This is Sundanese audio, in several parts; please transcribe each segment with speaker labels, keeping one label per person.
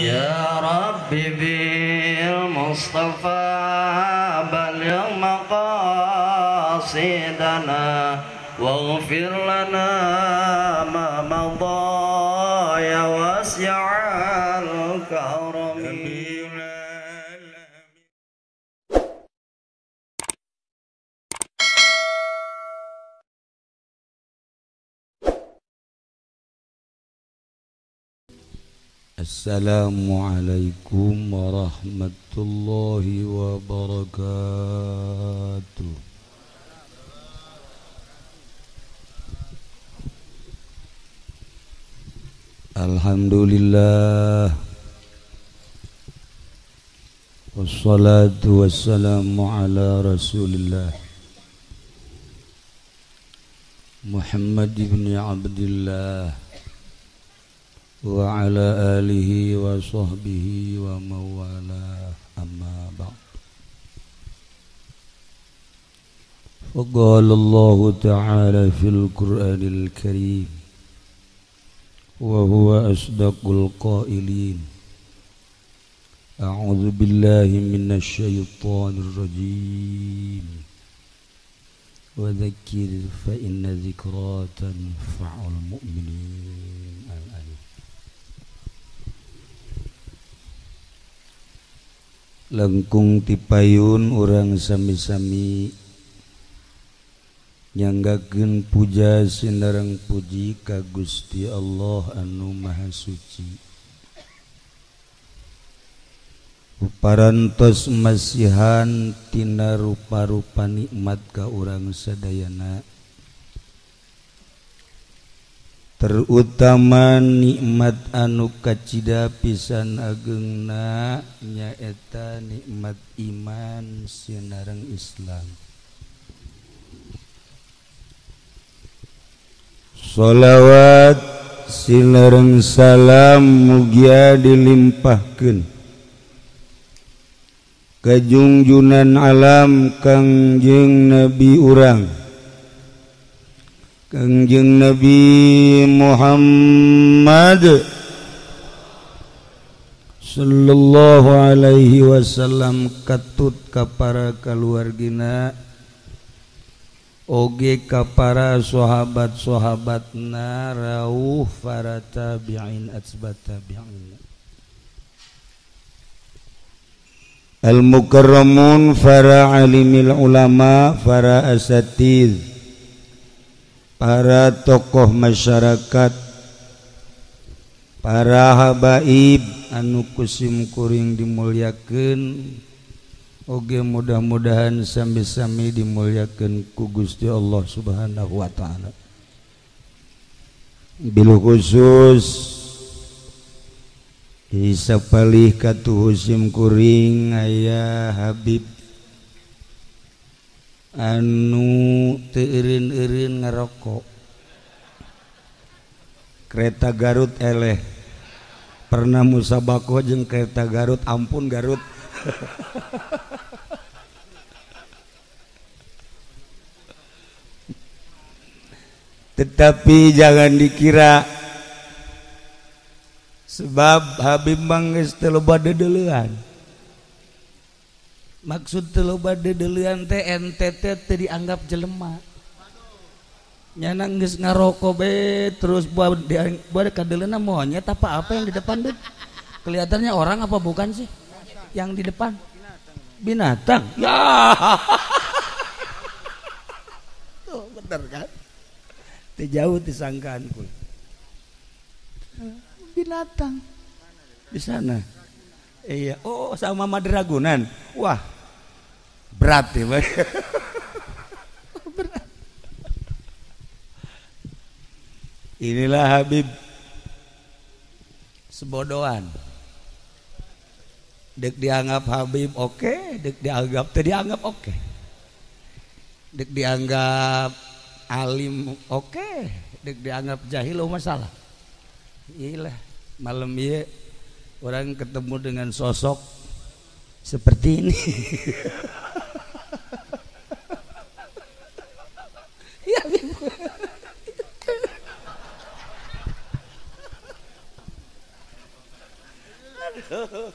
Speaker 1: Ya Rabbi bil Mustafa balligh maqasidana waghfir lana ma madha ya wasi'al karami.
Speaker 2: Assalamualaikum warahmatullahi wabarakatuh. Alhamdulillah, wassalatu wassalamu ala rasulillah Muhammad ibn Abdillah wa ala alihi wa sahbihi wa mawala, amma ba'd. Faqala Allah ta'ala fil Qur'anil Karim wa huwa asdaqul qailin. A'udzu billahi minasy syaithanir rajim. Wa dzakkir fa inna dzikra tanfa'ul mu'minin. Al-ayat. Langkung tipayun urang sami-sami nyanggakeun puja sinareng puji ka Gusti Allah anu Maha Suci. Uparantos masihan tina rupa-rupa nikmat ka urang sadayana, terutama nikmat anu kacida pisan agengna nyaeta nikmat iman sinareng Islam. Sholawat sinareng salam mugia dilimpahkeun ka junjunan alam Kangjeng Nabi urang, Kangjeng Nabi Muhammad sallallahu alaihi wasallam, katut ka para kaluargina oge ka para sahabat-sahabatna rauh para tabi'in atsbat tabi'in al-mukarramun, para alimil ulama, para asatiz, para tokoh masyarakat, para habaib anu kusim kuring dimuliakeun, oge mudah-mudahan sami-sami dimuliakeun ku Gusti Allah Subhanahu wa taala. Bil khusus di sapalih katuhu sim kuring aya Habib anu teu eureun-eureun ngarokok, kereta Garut eleh, pernah musabaqah jeung kereta Garut, ampun Garut. Tetapi jangan dikira sebab Habib mah geus teu loba dedeulean. Maksud teu loba dedeulean teh ente teh teu dianggap jelema. Nyana geus ngaroko be terus buat kadeuleuna monyet apa apa yang di depan deh. Kelihatannya orang apa bukan sih? Yang di depan binatang. Ya. Tuh bener kan? Teu jauh disangkaanku. Binatang di sana. Iya, oh sama Madragunan. Wah, berat ya, Pak. Berat. Inilah Habib sebodohan. Dek dianggap Habib oke, dek dianggap teu dianggap oke. Dek dianggap alim oke, dek dianggap jahil oh masalah. Iyalah, malam ieu orang ketemu dengan sosok seperti ini. Ya, Aduh.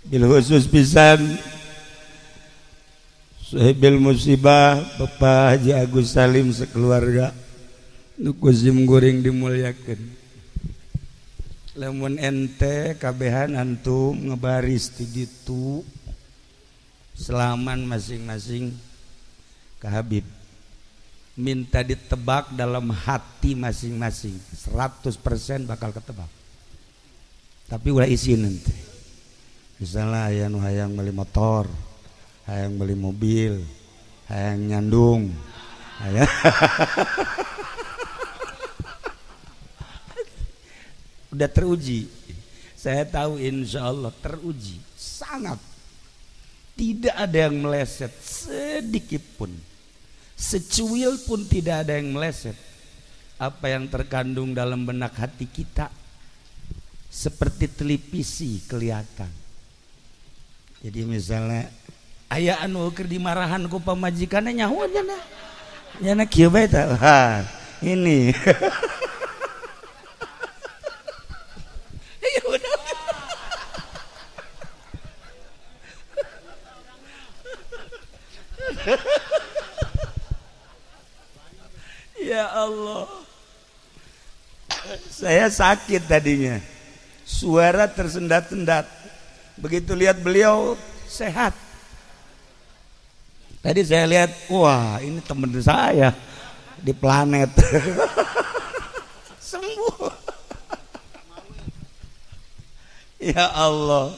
Speaker 2: Bil khusus pisan Sohibil musibah Bapak Haji Agus Salim sekeluarga nu ku sim guring dimuliakeun. Lamun ente kabehan antum ngebaris ti ditu selaman masing-masing ke Habib, minta ditebak dalam hati masing-masing, 100% bakal ketebak. Tapi ulah isi nanti. Misalnya aya nu hayang beli motor, hayang beli mobil, hayang nyandung, hayang udah teruji. Saya tahu insya Allah teruji sangat. Tidak ada yang meleset sedikit pun, secuil pun tidak ada yang meleset. Apa yang terkandung dalam benak hati kita seperti televisi kelihatan. Jadi misalnya aya anu keur dimarahan ku pamajikanna nyaho nya nyana kieu bae tah. Ini. Ya udah. Ya Allah. Saya sakit tadinya. Suara tersendat-sendat. Begitu lihat beliau sehat. Tadi saya lihat, wah ini teman saya di planet. Sembuh. Ya Allah.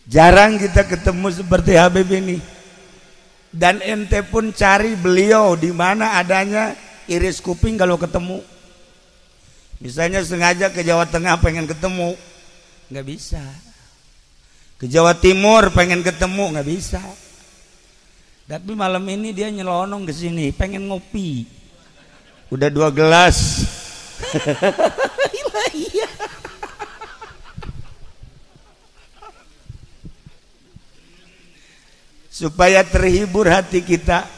Speaker 2: Jarang kita ketemu seperti Habib ini. Dan ente pun cari beliau di mana adanya, iris kuping kalau ketemu. Misalnya sengaja ke Jawa Tengah pengen ketemu, nggak bisa. Ke Jawa Timur pengen ketemu, nggak bisa. Tapi malam ini dia nyelonong ke sini, pengen ngopi. Udah 2 gelas. Iya. Supaya terhibur hati kita.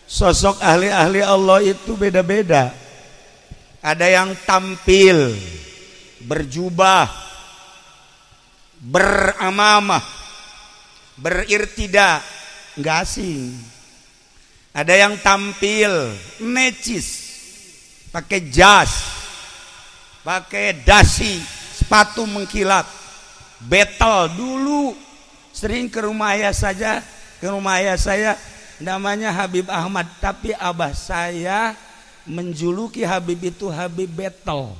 Speaker 2: Sosok ahli-ahli Allah itu beda-beda. Ada yang tampil berjubah, beramamah, berirtida, nggak asing. Ada yang tampil necis, pakai jas, pakai dasi, sepatu mengkilat, betel. Dulu sering ke rumah ayah saja, ke rumah ayah saya namanya Habib Ahmad, tapi abah saya menjuluki Habib itu Habib Betel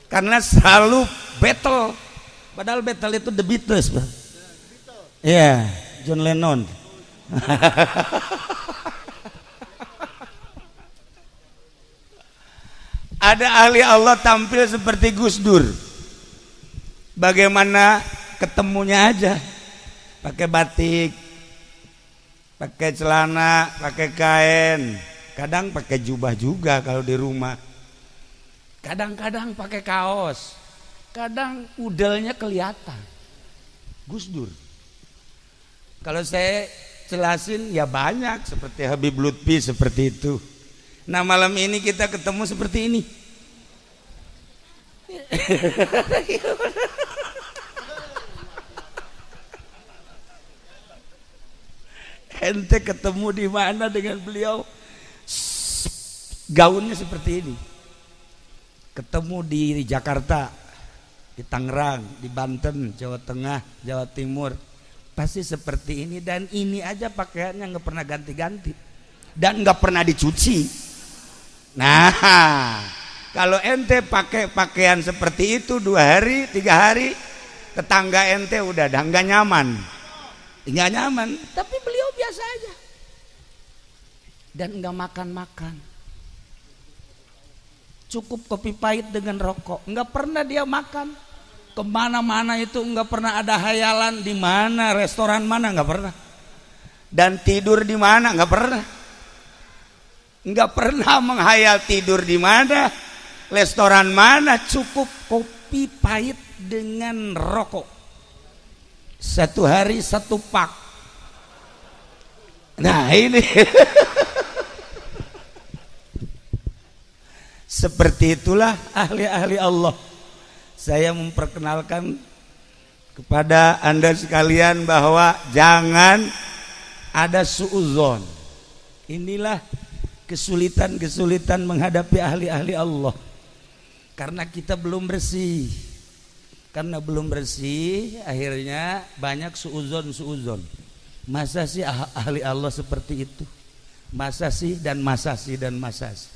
Speaker 2: karena selalu betel. Padahal betel itu The Beatles, Bang. Iya, John Lennon. Ada ahli Allah tampil seperti Gus Dur. Bagaimana ketemunya aja, pakai batik, pakai celana, pakai kain, kadang pakai jubah juga kalau di rumah, kadang-kadang pakai kaos, kadang udelnya kelihatan. Gus Dur. Kalau saya jelasin ya banyak, seperti Habib Lutfi seperti itu. Nah malam ini kita ketemu seperti ini. Ente ketemu di mana dengan beliau, gaunnya seperti ini. Ketemu di Jakarta, di Tangerang, di Banten, Jawa Tengah, Jawa Timur, pasti seperti ini. Dan ini aja pakaiannya nggak pernah ganti-ganti dan nggak pernah dicuci. Nah, kalau ente pakai pakaian seperti itu 2 hari, 3 hari, tetangga ente udah nggak nyaman, nggak nyaman. Tapi beliau biasa aja dan nggak makan-makan, cukup kopi pahit dengan rokok. Nggak pernah dia makan kemana-mana itu, nggak pernah ada hayalan di mana restoran mana, nggak pernah. Dan tidur di mana nggak pernah, nggak pernah menghayal tidur di mana, restoran mana, cukup kopi pahit dengan rokok. 1 hari 1 pak. Nah ini. Seperti itulah ahli-ahli Allah. Saya memperkenalkan kepada Anda sekalian bahwa jangan ada suuzon. Inilah kesulitan-kesulitan menghadapi ahli-ahli Allah. Karena kita belum bersih. Karena belum bersih, akhirnya banyak suuzon-suuzon. Masa sih ahli Allah seperti itu? Masa sih dan masa sih dan masa sih.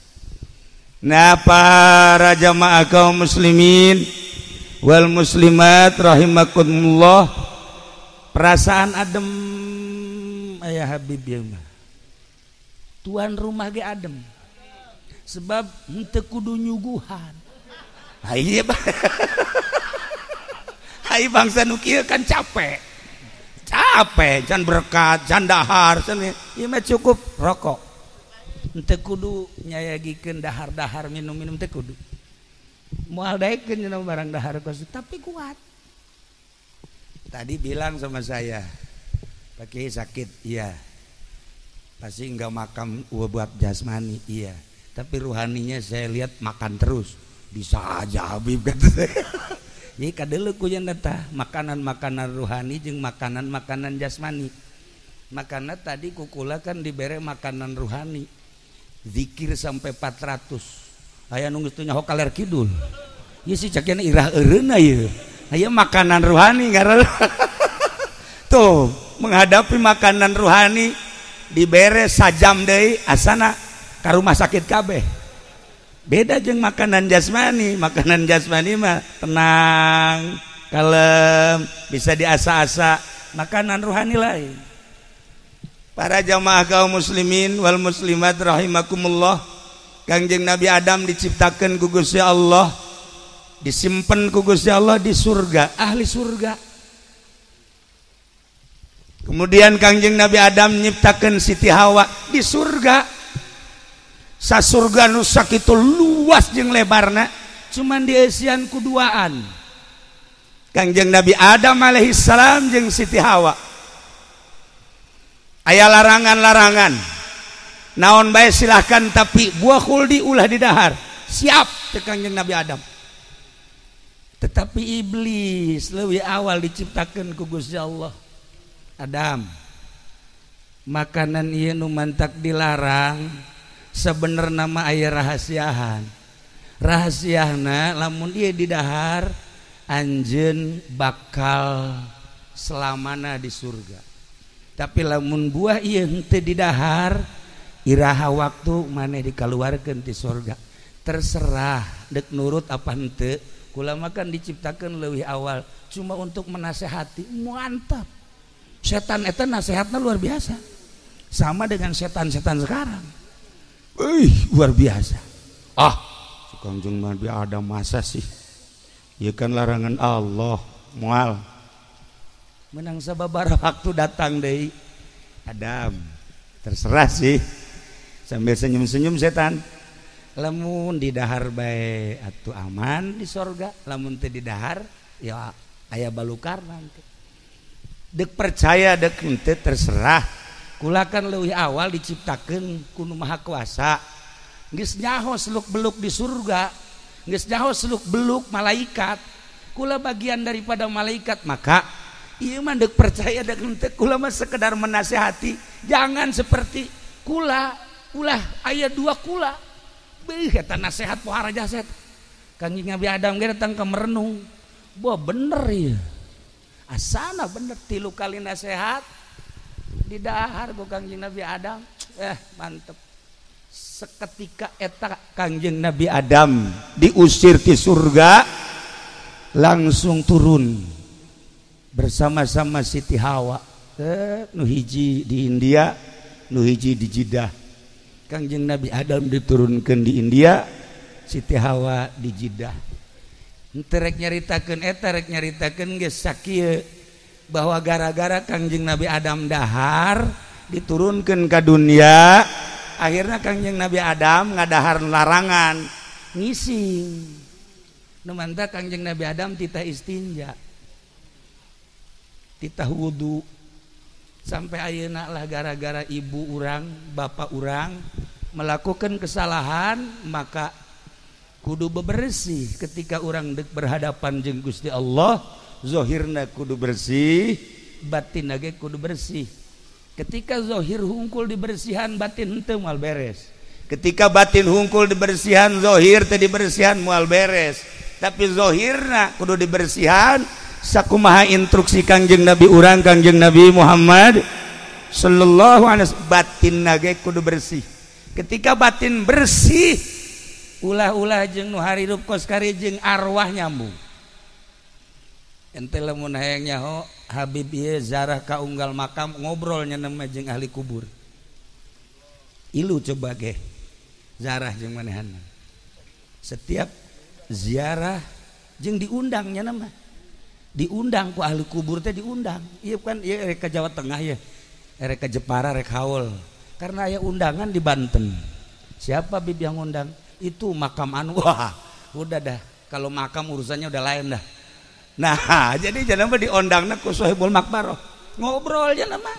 Speaker 2: Nah, para jamaah kaum muslimin wal muslimat rahimakumullah, perasaan adem ayah Habib ya mah. Tuan rumah ge adem. Sebab henteu kudu nyuguhan. Haye hai bangsa nu kieu kan capek. Capek, can berkat, can dahar, can ieu mah cukup rokok. Henteu kudu nyayagikeun dahar-dahar minum-minum teu kudu. Moal daekeun cenah barang dahar kos, tapi kuat. Tadi bilang sama saya, Pak Kiai sakit, iya. Pasti enggak makan buat jasmani, iya. Tapi ruhaninya saya lihat makan terus. Bisa aja Habib kata saya. Jadi kadeuleu ku nya tah makanan-makanan ruhani jeung makanan-makanan jasmani. Makana tadi kukula kan dibere makanan ruhani. Zikir sampai 400. Aya nu geus teu nyaho kaler kidul. Ieu si cakian irah eureunna ieu. Aya makanan ruhani ngaran. Tuh, menghadapi makanan ruhani dibere sajam deui asana ka rumah sakit kabeh. Beda jeung makanan jasmani. Makanan jasmani mah tenang, kalem, bisa diasa-asa. Makanan ruhani lain. Para jamaah kaum muslimin wal muslimat rahimakumullah, Kangjeng Nabi Adam diciptakan ku Gusti Allah, disimpen ku Gusti Allah di surga, ahli surga. Kemudian Kangjeng Nabi Adam nyiptakan Siti Hawa di surga. Sasurga nu sakitu luas jeung lebarna, cuman dieusian ku duaan. Kangjeng Nabi Adam alaihi salam jeung Siti Hawa. Aya larangan-larangan. Naon bae silahkan, tapi buah khuldi ulah didahar. Siap teh Kangjeng Nabi Adam. Tetapi iblis leuwih awal diciptakeun ku Gusti Allah. Adam, makanan ieu nu mantak dilarang sebenarnya mah aya rahasiahan. Rahasiahna lamun ieu didahar anjeun bakal selamana di surga. Tapi lamun buah ieu henteu didahar, iraha waktu maneh dikaluarkeun ti surga. Terserah dek nurut apa henteu, kula mah kan diciptakeun leuwih awal cuma untuk menasehati. Mantap. Setan eta nasehatna luar biasa. Sama dengan setan-setan sekarang. Luar biasa. Ah, Kangjeng Nabi Adam masa sih? Ieu kan larangan Allah, moal. Menang sababaraha waktu datang deui. Adam, terserah sih. Sambil senyum-senyum setan. Lamun didahar bae atuh aman di sorga, lamun teu didahar ya aya balukar nanti. Dek percaya dek henteu terserah. Kula kan leuwih awal diciptakeun ku Nu Maha Kuasa. Geus nyaho seluk beluk di surga, geus nyaho seluk beluk malaikat. Kula bagian daripada malaikat, maka ieu mah dek percaya dek henteu, kula mah sekedar menasehati. Jangan seperti kula, ulah aya dua kula. Beuh eta nasehat pohara jaset. Kangjeng Nabi Adam ge datang ke merenung. Wah bener ieu. Asana bener 3 kali nasehat didahar ku Kangjeng Nabi Adam. Mantep. Seketika eta Kangjeng Nabi Adam diusir di surga, langsung turun bersama-sama Siti Hawa. Nu hiji di India, nu hiji di Jeddah. Kangjeng Nabi Adam diturunkan di India, Siti Hawa di Jeddah. Henteu rek nyaritakeun eta, rek nyaritakeun geus sakieu bahwa gara-gara Kangjeng Nabi Adam dahar diturunkan ke dunia, akhirnya Kangjeng Nabi Adam ngadahar larangan ngising. Nu mantap Kangjeng Nabi Adam titah istinja, titah wudu. Sampai ayeuna lah gara-gara ibu urang, bapak urang melakukan kesalahan, maka Kudu bebersih ketika urang dek berhadapan jeung Gusti Allah, zahirna kudu bersih, batin ge kudu bersih. Ketika zahir hungkul dibersihan, batin henteu moal beres. Ketika batin hungkul dibersihan, zahir teu dibersihan moal beres. Tapi zahirna kudu dibersihan sakumaha instruksi Kangjeng Nabi urang Kangjeng Nabi Muhammad sallallahu alaihi wasallam, batin ge kudu bersih. Ketika batin bersih, ulah-ulah jeung nu harirup kos kari jeung arwah nyambung. Ente lamun hayang nyaho Habib ieu zarah ka unggal makam ngobrolnya nama jeung ahli kubur. Ilu coba ge zarah jeung manehana. Setiap ziarah jeung diundangnya nama. Diundang ku ahli kubur teh diundang. Ieu kan ieu rek ka Jawa Tengah ya. Rek ka Jepara rek haul. Karena aya undangan di Banten. Siapa Bib yang undang? Itu makam anu. Wah, udah dah. Kalau makam urusannya udah lain dah. Nah, jadi jangan mah diundangna ku Sohibul Makbaroh. Ngobrol aja nama.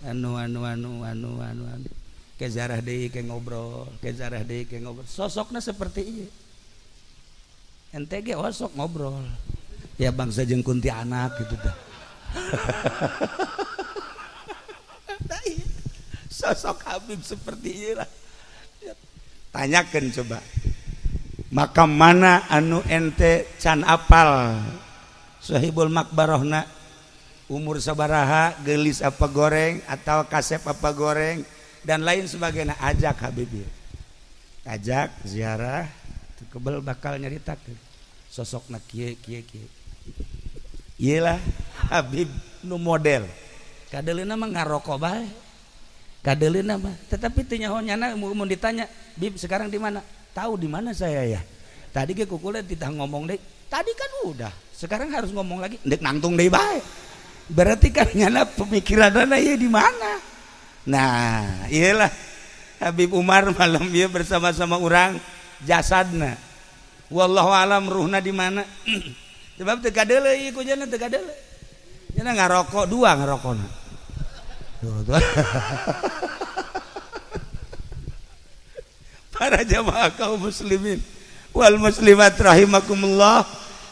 Speaker 2: Anu anu anu anu anu anu. Ke zarah deui ke ngobrol, ke zarah deui ke ngobrol. Sosokna seperti ieu. Ente ge osok ngobrol. Ya bangsa jeung kuntianak gitu tah. Nah, iya. Sosok Habib seperti ieu lah. Tanyakeun coba. Makam mana anu ente can apal? Sohibul makbarohna umur sabaraha, gelis apa goreng atau kasep apa goreng dan lain sebagainya, ajak Habib, ajak ziarah, kebel bakal nyaritakeun sosokna kieu kieu kieu. Iyalah Habib nu model. Kadeleuna mah ngarokok bae. Kadeleuna mah, tetapi teu nyaho nyana mun ditanya, "Bib sekarang di mana?" Tahu di mana saya ya. Tadi ge kukule titah ngomong deui. Tadi kan udah, sekarang harus ngomong lagi, ndek nangtung deui bae. Berarti kan nyana pemikiranna ieu di mana? Nah, iyalah Habib Umar malam ieu bersama-sama urang jasadna. Wallahu alam ruhna di mana? Sebab teu kadeuleu ieu ku jana teu kadeuleu. Jana ngarokok dua ngarokona. Tuh, tuh. Para jamaah kaum muslimin wal muslimat rahimakumullah,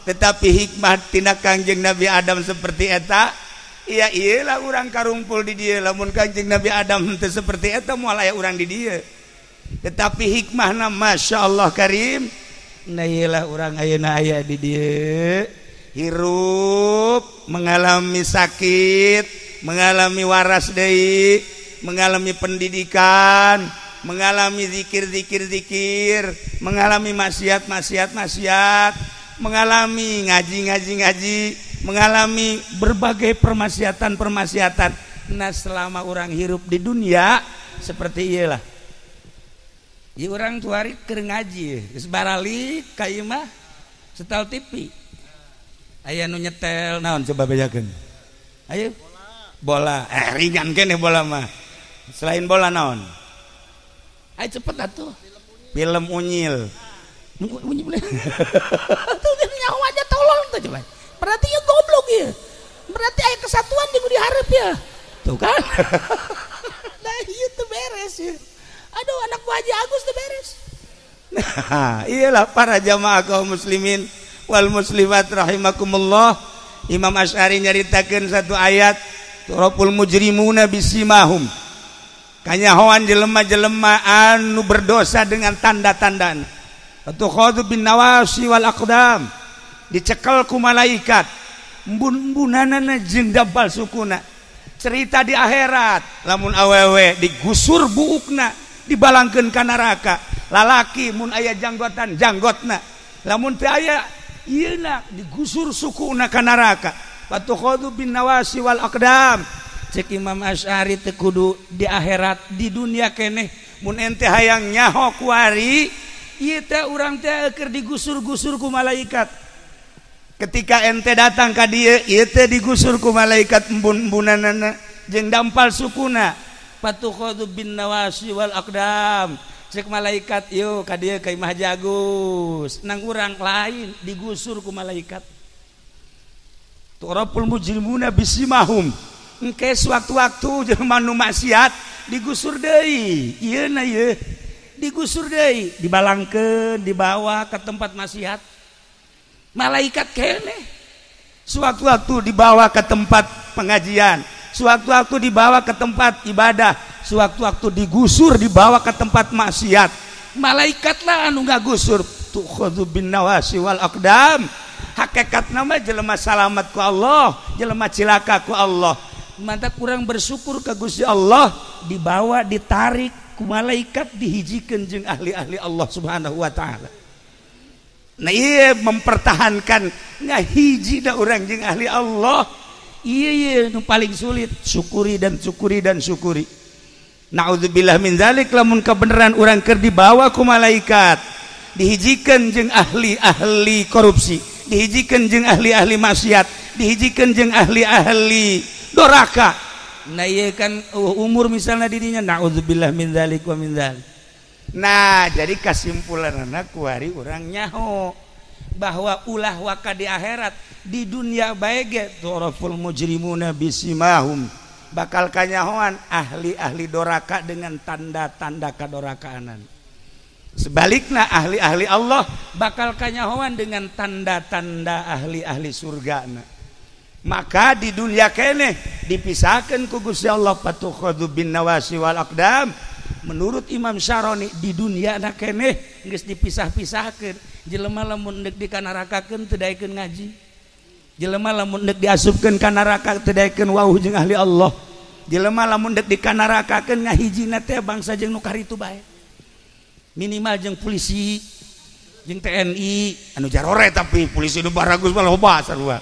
Speaker 2: tetapi hikmah tina Kangjeng Nabi Adam seperti eta, iya iyalah urang karumpul di dieu. Lamun Kangjeng Nabi Adam teu seperti eta moal aya urang di dieu. Tetapi hikmahna masyaallah karim, nah iyalah urang ayeuna aya di dieu, hirup mengalami sakit, mengalami waras deui, mengalami pendidikan, mengalami zikir-zikir-zikir, mengalami maksiat-maksiat-maksiat, mengalami ngaji-ngaji-ngaji, mengalami berbagai permaksiatan-permaksiatan. Nah, selama orang hirup di dunia seperti iyalah. Ieu urang tuari keur ngaji, geus baralik ka ieu mah setel TV. Aya nu nyetel naon coba bejakeun. Ayo. Bola. Ringan keneh bola mah. Selain bola naon? Ayo cepet atuh. Film unyil. Unyil. Tuh nyawa aja tolong tuh coba. Berarti ya goblok ya. Berarti aya kesatuan di diharap ya. Tuh kan. Nah, ieu teu beres ya. Aduh, anak Bu Haji Agus teu beres. Nah, iyalah para jamaah kaum muslimin wal muslimat rahimakumullah. Imam Asy'ari nyaritakeun satu ayat, turapul mujrimuna bisimahum. Kanyahoan jelema-jelema anu berdosa dengan tanda-tandana. Tukhadhu bin nawasi wal aqdam. Dicekel ku malaikat. Embun-embunanana jeung dampal sukuna. Cerita di akhirat, lamun awewe digusur buukna, dibalangkeun ka neraka. Lalaki mun aya janggotan janggotna. Lamun teu aya ieuna digusur sukuna ka neraka. Tukhadhu bin nawasi wal aqdam. Cek Imam Asy'ari teu kudu di akhirat, di dunia keneh mun ente hayang nyaho kuari ieu teh urang teh keur digusur-gusur ku malaikat. Ketika ente datang ka dieu ieu teh digusur ku malaikat embun-embunanana jeung dampal sukuna. Patukhadhu bin nawasi wal aqdam. Cek malaikat yeuh ka dieu ka Imah Haji Agus. Nang urang lain digusur ku malaikat. Turapul mujrimuna bisimahum. Engke sewaktu-waktu jelema nu maksiat digusur deui. Ieu na ieu. Digusur deui, dibalangkeun, dibawa ke tempat maksiat. Malaikat keneh. Sewaktu-waktu dibawa ke tempat pengajian, sewaktu-waktu dibawa ke tempat ibadah, sewaktu-waktu digusur dibawa ke tempat maksiat. Malaikat lah anu ngagusur, tukhadhu bin nawasi wal aqdam. Hakikat nama jelema salamat ku Allah, jelema cilaka ku Allah. Mantap kurang bersyukur ke Gusti Allah, dibawa ditarik ku malaikat dihijikeun jeung ahli-ahli Allah Subhanahu wa taala. Nah iya mempertahankan ngahiji da urang jeung ahli Allah. Iya iya nu paling sulit, syukuri dan syukuri dan syukuri. Naudzubillah min zalik lamun kebenaran urang keur dibawa ku malaikat, dihijikeun jeung ahli-ahli korupsi, dihijikeun jeung ahli-ahli maksiat, dihijikeun jeung ahli-ahli doraka. Nah iya kan umur misalnya dirinya naudzubillah min zalik wa min zalik. Nah jadi kesimpulanna kuari urang nyaho bahwa ulah waka di akhirat, di dunia bae ge turaful mujrimuna bisimahum, bakal kanyahoan ahli-ahli doraka dengan tanda-tanda kadorakaanan. Sebaliknya ahli-ahli Allah bakal kanyahoan dengan tanda-tanda ahli-ahli surgana. Maka di dunia keneh dipisahkan ku Gusti Allah patukhadhu bin nawasi wal aqdam. Menurut Imam Syaroni di dunia na keneh geus dipisah-pisahkeun. Jelema lamun deuk dikanarakakeun teu daekeun ngaji. Jelema lamun deuk diasupkeun ka neraka teu daekeun wauh jeung ahli Allah. Jelema lamun deuk dikanarakakeun ngahijina teh bangsa jeung nu karitu bae. Minimal jeung polisi, jeung TNI, anu jarore tapi polisi nu baragus mah loba sarua.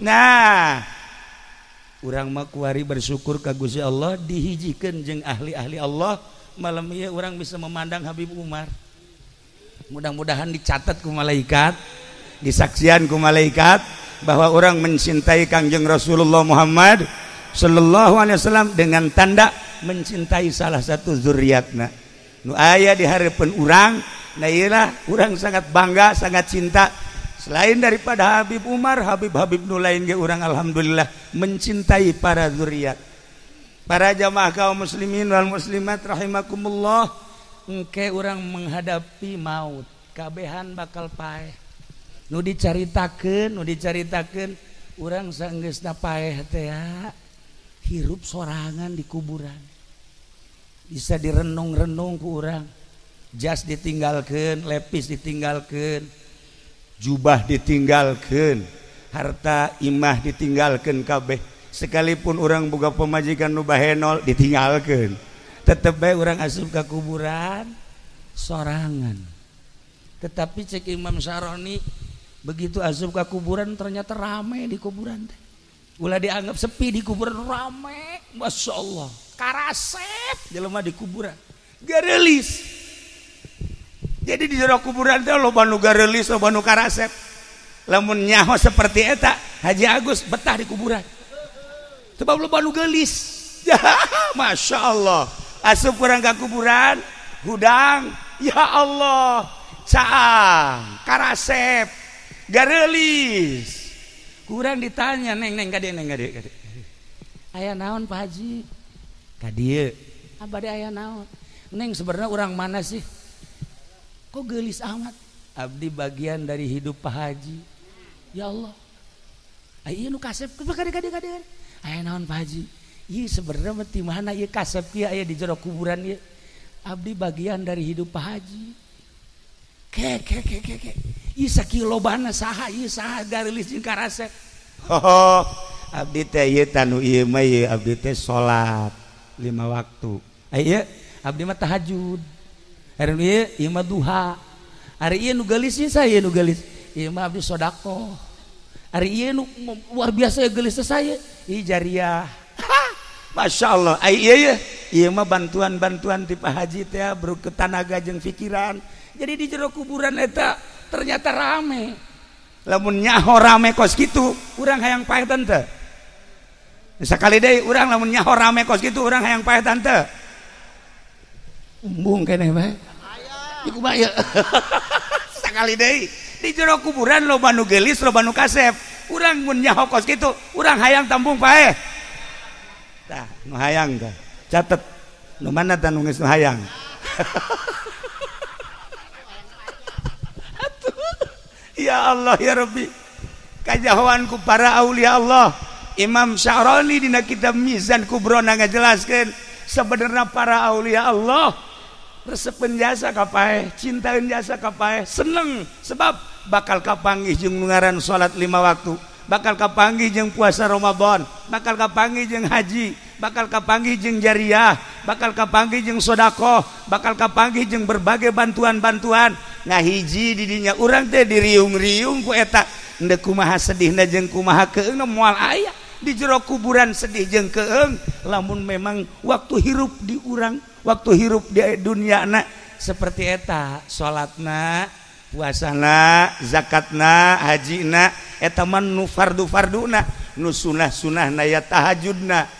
Speaker 2: Nah, urang mah kuari bersyukur ka Gusti Allah dihijikeun jeung ahli-ahli Allah. Malam ieu urang bisa memandang Habib Umar. Mudah-mudahan dicatat ku malaikat, disaksian ku malaikat bahwa orang mencintai Kangjeng Rasulullah Muhammad sallallahu alaihi wasallam dengan tanda mencintai salah satu zuriatna. Nu aya di hareupeun urang, nah ieu lah urang sangat bangga, sangat cinta. Selain daripada Habib Umar, Habib-habib nu lain ge urang alhamdulillah mencintai para zuriat. Para jamaah kaum muslimin wal muslimat rahimakumullah, engke urang menghadapi maut, kabehan bakal paeh. Nu dicaritakeun urang saenggeusna paeh teh hirup sorangan di kuburan. Bisa direnung-renung ku urang. Jas ditinggalkeun, lepis ditinggalkeun, jubah ditinggalkeun, harta imah ditinggalkeun kabeh. Sekalipun urang boga pamajikan nu bahenol ditinggalkeun, tetep bae urang asup ka kuburan sorangan. Tetapi cek Imam Syaroni begitu asup ka kuburan ternyata rame di kuburan teh. Ulah dianggap sepi di kuburan, rame, masya Allah, karasep jelema di kuburan, garelis. Jadi di jero kuburan teh loba nu garelis, loba nu karasep. Lamun nyaho seperti eta, Haji Agus betah di kuburan. Sebab loba nu geulis. Masya Allah. Asup urang ka kuburan, hudang, ya Allah, caang, karasep, garelis. Kurang ditanya, neng neng kadieu, neng kadieu, kadieu. Aya naon Pak Haji? Kadieu. Abade aya naon? Neng sebenarnya orang mana sih? Kok geulis amat? Abdi bagian dari hidup Pak Haji. Ya Allah. Ieu nu kasep kadieu kadieu kadieu. Aya naon Pak Haji? Ieu sebenarnya mah ti mana ieu kasep kieu aya di jero kuburan ieu. Abdi bagian dari hidup Pak Haji. Ke ke ke ke ke. Ieu sakieu lobana saha ieu saha garelis jeung karasep. Oh, abdi teh ieu tanu ieu mah ieu abdi teh salat 5 waktu. Ieu abdi mah tahajud. Ari ieu ieu mah duha. Ari ieu nu geulis ieu saya nu geulis. Ieu mah abdi sedekah. Ari ieu nu luar biasa geulis teh saya. Ieu jariah. Masya Allah. Ai ieu ieu ieu mah bantuan-bantuan ti Pak Haji teh beruk tanaga jeung pikiran. Jadi di jero kuburan eta ternyata rame. Lamun nyaho rame kos kitu, urang hayang paeh tante. Sakali deui urang lamun nyaho rame kos kitu, urang hayang paeh tante. Embung keneh bae. Iku mah ieu. Sakali deui di jero kuburan loba nu geulis, loba nu kasep. Urang mun nyaho kos kitu, urang hayang tambung paeh. Tah, nu hayang tah. Catet. Nu mana tah nu geus nu hayang? Ya Allah ya Rabbi, kajahoan ku para aulia Allah. Imam Sya'rani dina kitab Mizan Kubrona ngajelaskeun sebenarnya para aulia Allah resepeun jasa ka paeh, cintaeun jasa ka paeh, seneng sebab bakal kapanggih jeung ngaran salat 5 waktu, bakal kapanggih jeung puasa Ramadan, bakal kapanggih jeung haji, bakal kapanggih jeung jariah, bakal kapanggih jeung sedekah, bakal kapanggih jeung berbagai bantuan-bantuan. Ngahiji di dinya urang teh diriung-riung ku eta, endek kumaha sedihna jeung kumaha keung moal aya di jero kuburan sedih jeung keung lamun memang waktu hirup di urang, waktu hirup di dunia na seperti eta salatna, puasana, zakatna, hajina, eta mah nu fardu-farduna, nu sunah-sunahna ya tahajudna,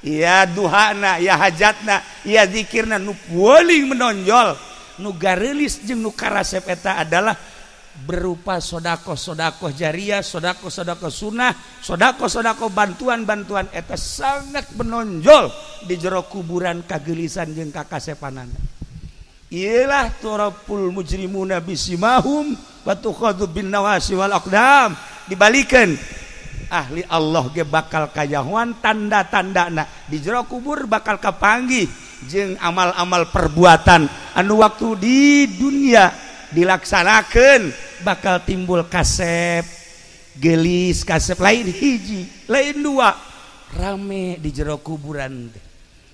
Speaker 2: ya duhana, ya hajatna, ya zikirna, nu paling menonjol, nu gareulis jeung nu karasep eta adalah berupa sodakoh-sodakoh jariah, sodakoh-sodakoh sunnah, sodakoh-sodakoh bantuan-bantuan eta sangat menonjol di jero kuburan kagelisan jeung kakasepanana. Iyalah turapul mujrimuna bisimahum wa tukhadhu bin nawasi wal aqdam. Dibalikeun ahli Allah ge bakal kajahoan tanda-tandana di jero kubur bakal kapanggih jeung amal-amal perbuatan anu waktu di dunia dilaksanakan bakal timbul kasep gelis, kasep lain hiji lain dua, rame di jero kuburan.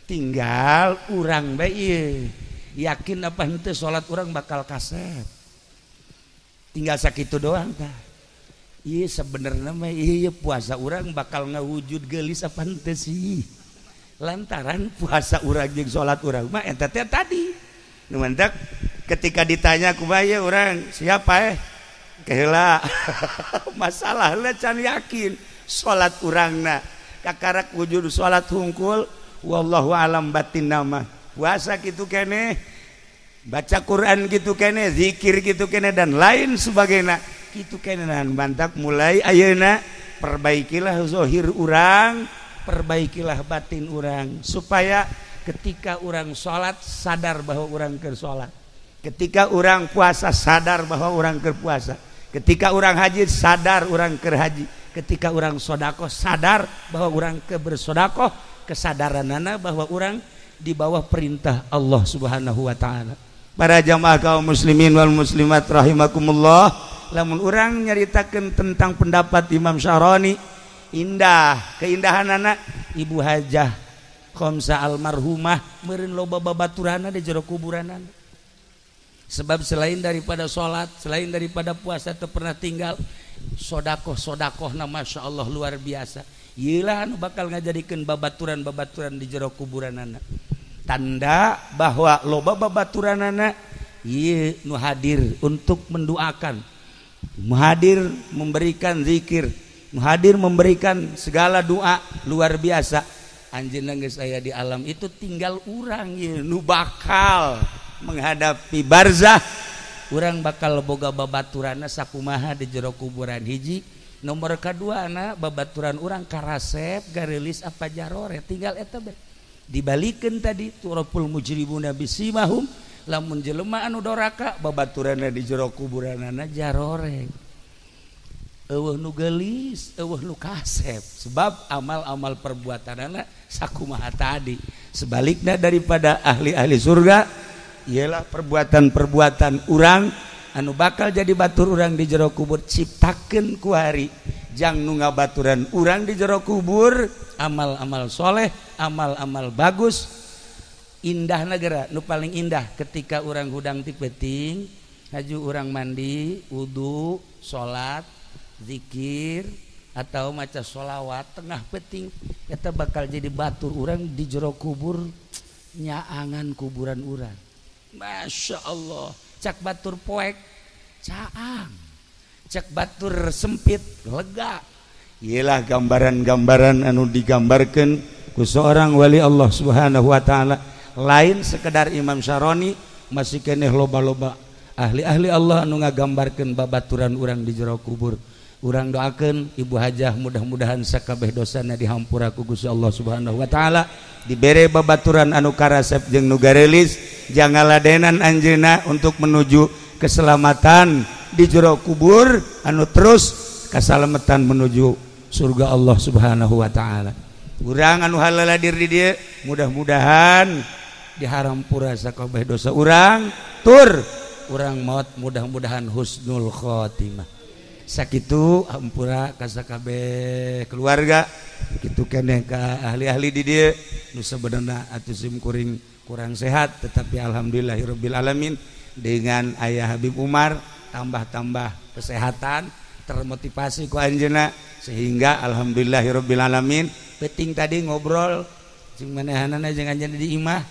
Speaker 2: Tinggal urang bae yakin apa henteu salat urang bakal kasep, tinggal sakitu doang tah. Ieu sebenarnya mah ieu puasa urang bakal ngawujud gelis apa henteu sih, lantaran puasa urang jeung salat urang mah eta teh tadi nu mantak. Ketika ditanya kumaha urang siapa keheula masalahna can yakin salat urangna kakarak wujud salat hungkul, wallahu alam batin nama. Puasa kitu keneh, baca Quran kitu keneh, zikir kitu keneh dan lain sebagainya kitu keneh. Bantak mulai ayeuna perbaikilah zahir urang, perbaikilah batin urang supaya ketika urang salat sadar bahwa urang keur salat, ketika urang puasa sadar bahwa urang keur puasa, ketika urang haji sadar urang keur haji, ketika urang sodakoh sadar bahwa urang keur bersodakoh, kesadaranana bahwa urang di bawah perintah Allah Subhanahu wa taala. Para jamaah kaum muslimin wal muslimat rahimakumullah, lamun urang nyaritakeun tentang pendapat Imam Sya'rani, indah keindahanana Ibu Hajah Khamsa almarhumah meureun loba babaturana di jero kuburanana. Sebab selain daripada sholat, selain daripada puasa teu pernah tinggal sodakoh-sodakohna masya Allah luar biasa. Ieulah anu bakal ngajadikeun babaturan-babaturan di jero kuburanana. Tanda bahwa loba babaturanana ieu nu hadir untuk mendoakan, hadir memberikan zikir, hadir memberikan segala doa luar biasa. Anjeunna geus aya di alam itu tinggal urang ieu nu bakal menghadapi barzah, urang bakal boga babaturana sakumaha di jero kuburan hiji. Nomor kedua na babaturan urang karasep gareulis apa jarore, tinggal eta be. Dibalikeun tadi turapul mujrimuna bisimahum, lamun jelema anu doraka babaturana di jero kuburanana jarore, eueuh nu geulis, eueuh nu kasep, sebab amal-amal perbuatanana sakumaha tadi. Sebaliknya daripada ahli-ahli surga ialah perbuatan-perbuatan urang anu bakal jadi batur urang di jero kubur. Ciptakeun ku hari jang nu ngabaturan urang di jero kubur amal-amal soleh, amal-amal bagus. Indah negara nu paling indah ketika urang hudang ti peuting haju urang mandi, wudu, salat, zikir atau maca sholawat tengah peuting, eta bakal jadi batur urang di jero kubur, nyaangan kuburan urang. Masya Allah, cak batur poek caang, cak batur sempit lega. Ialah gambaran-gambaran anu digambarkan ku seorang wali Allah Subhanahu wa taala. Lain sekedar Imam Syaroni, masih keneh loba-loba ahli-ahli Allah anu ngagambarkeun babaturan urang di jero kubur. Urang doakeun Ibu Hajah mudah-mudahan sakabeh dosana dihampura ku Gusti Allah Subhanahu wa taala, dibere babaturan anu karasep jeung nu garelis, jangaladenan anjeunna untuk menuju keselamatan di jero kubur anu terus kasalametan menuju surga Allah Subhanahu wa taala. Urang anu halaladir di dieu mudah-mudahan dihampura sakabeh dosa urang tur urang maut mudah-mudahan husnul khotimah. Sakitu hampura ka sakabeh keluarga kitu keneh ka ahli-ahli di dieu nu sabenerna atuh sim kuring kurang sehat tetapi alhamdulillahirabbil alamin dengan ayah Habib Umar tambah-tambah kesehatan termotivasi ku anjeunna sehingga alhamdulillahirabbil alamin. Penting tadi ngobrol jeung manehanana jeung anjeunna di imah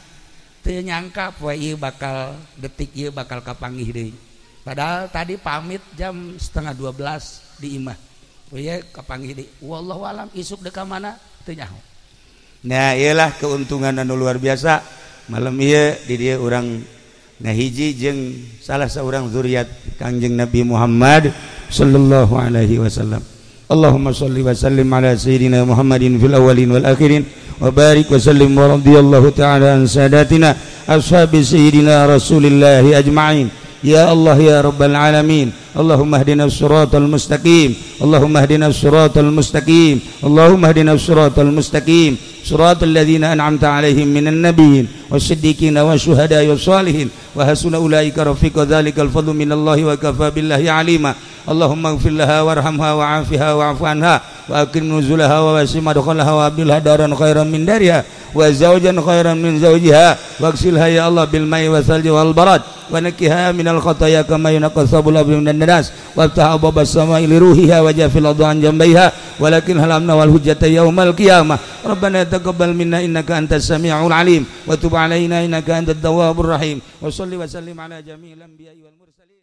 Speaker 2: teu nyangka poe ieu bakal detik ieu bakal kapanggih deui. Padahal tadi pamit jam 11:30 di imah. Poe ieu kapanggih deui. Wallahu alam isuk deuk ka mana teu nyaho. Nah, iyalah keuntungan anu luar biasa. Malam ieu di dieu urang ngahiji jeung salah seorang zuriat Kangjeng Nabi Muhammad sallallahu alaihi wasallam. Allahumma shalli wa sallim ala sayyidina Muhammadin fil awwalin wal akhirin wa barik wa sallim wa radhiyallahu ta'ala an sadatina ashabi sayyidina Rasulillahi ajma'in. Ya Allah ya Rabbal alamin. Allahumma hdina siratal mustaqim. Allahumma hdina siratal mustaqim. Allahumma hdina siratal mustaqim. Siratal ladzina an'amta 'alaihim minan nabiyyin wasiddiqina wasyuhada'i wassalihin wa hasuna ulaika rafiqa. Dzalikal fadlu minallahi wa kafa billahi 'alima. Allahumma ighfir laha warhamha wa'afiha wa'fu anha wa akrim nuzulaha wa wasi' madkhalaha wa abdilha daran khairan min dariha wa zawjan khairan min zawjiha waghsilha ya Allah bil ma'i wasalji wal barad wa nakkiha minal khataya kama yunqqa thawbul abyad minan nas waftah abwabas sama'i li ruhiha wa jafil ardi an jambayha walakin halamna wal hujjata yaumal qiyamah. Rabbana taqabbal minna innaka antas samiul alim wa tub alaina innaka antat tawwabur rahim wa shalli wa sallim ala jami'il anbiya'i wal mursalin.